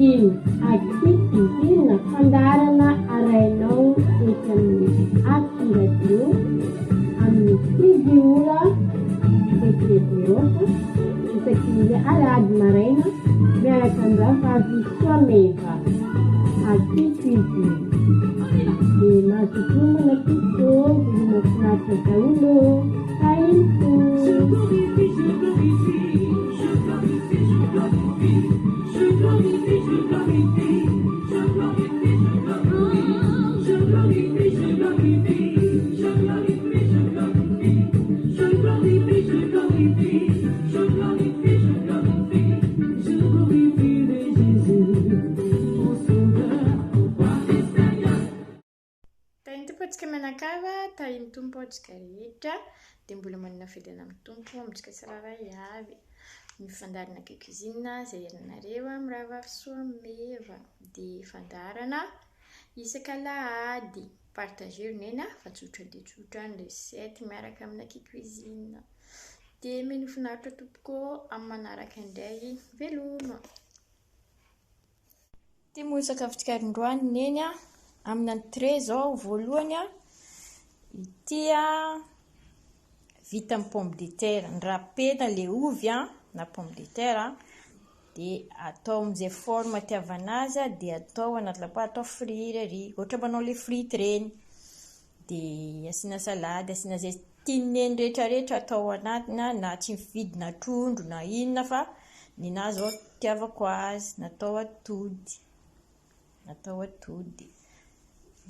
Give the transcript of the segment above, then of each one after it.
Cuisine, Aty Cuisine, fandaharana arahinao etsy amin'ny Aty Radio amin'ny 9 ora vetivety mihoatra isaky ny alahady maraina miaraka amin'ny rahavavy Soameva. Aty Cuisine. Dia mazotoa manao tompoko, veloma finaritra daholo. Tahinto. Tahin'ny Tompo antsika mianakavy a, tahin'ny Tompo antsika rehetra, dia mbola manana fiadanana amin'ny Tompo amintsika tsirairay avy. Ny fandaharana Kay Cuisine izay irinareo amin'ny rahavavy Soameva dia fandaharana isak'alahady. Partager ry neny a, fa tsotra dia tsotra ny recette miaraka amina Kay Cuisine. Dia mino finaritra tompoko amin'ny manaraka indray. Veloma! Ity moa ny sakafontsika androany Neny a. Amin'ny entrée izao voalohany a, ity a vita amin'ny pomme de terre, rapena ilay ovy a na pomme de terre dia atao amin'izay forme itiavana azy dia atao anaty lapoaly, atao frire ery, ohatra manao ilay frite ireny. Dia asiana salady, asiana izay tian'i Neny rehetra rehetra atao anatiny na tsy mifidy na trondro na inona fa nenahy izao itiavako azy, natao atody, natao atody,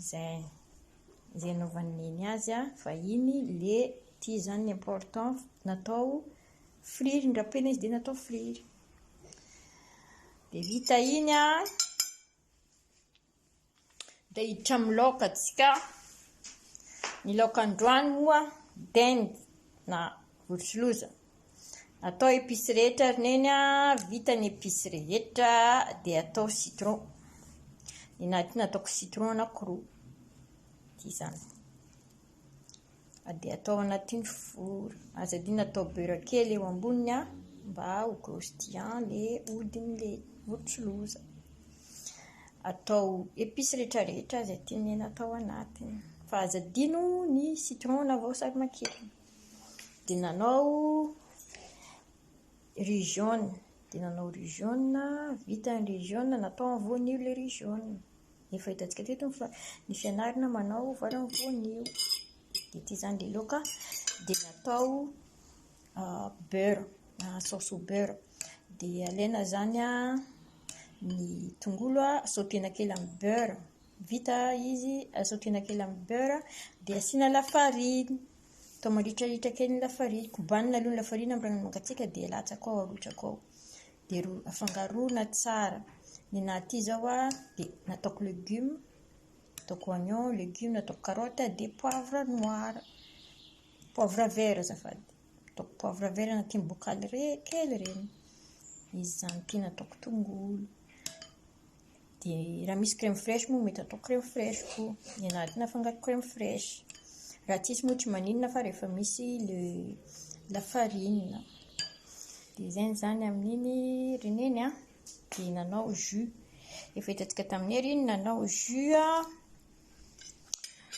izay, izay anaovan'i Neny azy fa iny le ity izany ny important natao friry, norapena izy dia natao friry. Dia vita iny an. Dia hiditra amin'ny laoka antsika. Ny laoka androany moa dinde na vorontsiloza. Atao épices rehetra ry neny a, vita ny épices rehetra dia atao citron. Ny anahy ity nataoko citron anankiroa. Ity izany. Dia atao anatin'ny four. Aza adino atao beurre kely eo amboniny mba ho croustillant ilay hodin'ilay vorontsiloza. Atao épices rehetrarehetra izay tianao atao anatiny. Fa aza adino ny citron na voasary makirana. Dia nanao riz jaune, dia nanao riz jaune, vita ny riz jaune natao amin'ny voanio ilay riz jaune. Efa hitantsika teto ny ny fianarana manao vary amin'ny voanio. Dia ity izany ilay laoka dia natao beurre, sauce au beurre. Dia alaina izany ny tongolo, sautena kely amin'ny beurre. Vita izy, sautena kely amin'ny beurre dia asiana lafarina. Atao maritraritra kely ny lafarina. Kobanina aloha ny lafarina amin'ny rano mangatsiaka dia alatsaka ao, arotsaka ao. Dia afangaroana tsara. Ny anahy ity izao dia nataoko legioma, nataoko oignon, legioma, nataoko karaoty dia poivre noir, poivre vert azafady, nataoko poivre vert anatin'ny bocal kely ireny. Izy izany ity nataoko tongolo. Dia raha misy crème fraiche moa mety atao crème fraiche koa. Ny anahy ity nafangaro crème fraiche. Raha tsisy moa tsy maninona fa rehefa misy le lafarine. Dia izay izany amin'iny ry neny a. Dia nanao jus. Efa hitantsika tamin'ny ery iny nanao jus a.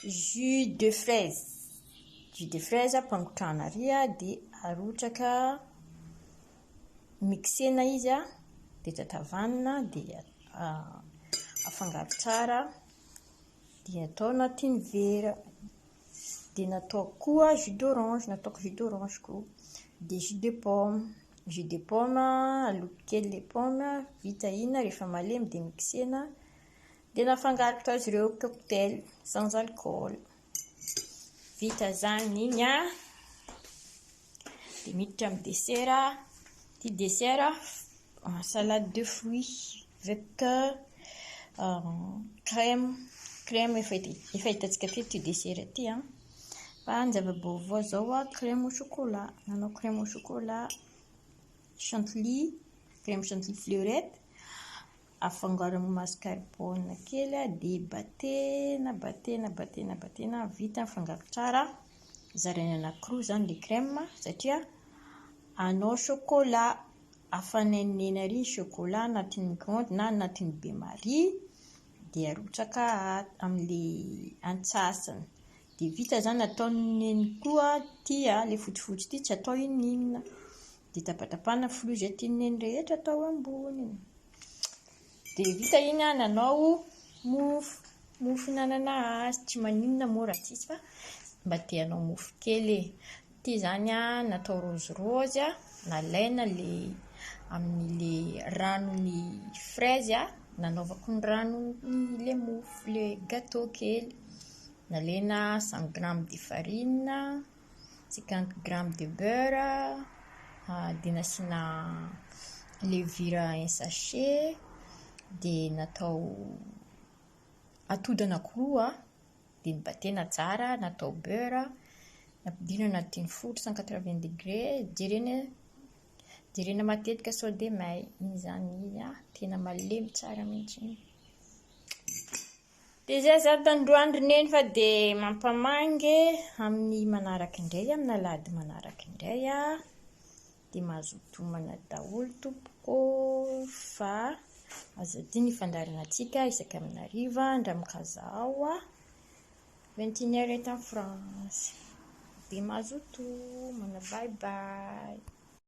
Jus de fraise. Jus de fraise ampangotrahana ary dia arotsaka mixena izy dia tatavanina dia afangaro tsara dia atao anatin'ny vera. Dia nataoko koa jus d'orange, nataoko jus d'orange koa. Dia jus de pomme, jus de pomme aloko kely ilay pomme, vita iny rehefa malemy dia mixena dia nafangaroko tao izy ireo cocktail sans alcool. Vita izany iny an. Dia miditra amin'ny dessert, ity dessert salade de fruits avec crème, crème efa efa hitantsika teto ity dessert ity an, fa ny zava-baovao izao an crème au chocolat, nanao crème au chocolat chantilly, crème chantilly fleurette, afangaro amin'ny mascarpone kely dia batena, batena, batena, batena, vita mifangaro tsara, zaraina anankiroa izany ilay crème satria hanao chocolat. Afanain'i Neny ary ny chocolat anatin'ny micro-ondes na anatin'ny bain-marie dia arotsaka amin'ilay antsasany. Dia vita izany, ataon'i Neny koa ity ilay fotsifotsy ity, tsy atao n'inon'inona. Dia tapatapahana fruits izay tian'i Neny rehetra atao amboniny. Dia vita iny an, nanao mofo, mofo hinanana azy, tsy maninona moa raha tsisy fa mba te hanao mofo kely e. Ity izany an, natao rôzirôzy an, nalaina ilay amin'ilay ranon'ny fraise an, nanaovako ny ranon'ilay mofo, ilay gâteau kely. Nalaina 100 grammes de farine, 50 grammes de beurre, dia nasiana levure un sachet, dia natao atody anankiroa dia nobatena tsara, natao beurre, nampidirina anatin'ny four 180 degré, jerena jerena matetika sao dia may. Iny izany izy an, tena malemy tsara mihitsy iny. Dia izay za tandroany ry Neny fa dia mampamangy amin'ny manaraka indray, amin'ny alahady manaraka indray. Dia mazotoa homana daholo tompoko fa aza adino ny fandaharanantsika isaky amin'ny hariva Andramikazao 21h eto en France. Dia mazotoa homana, bye bye.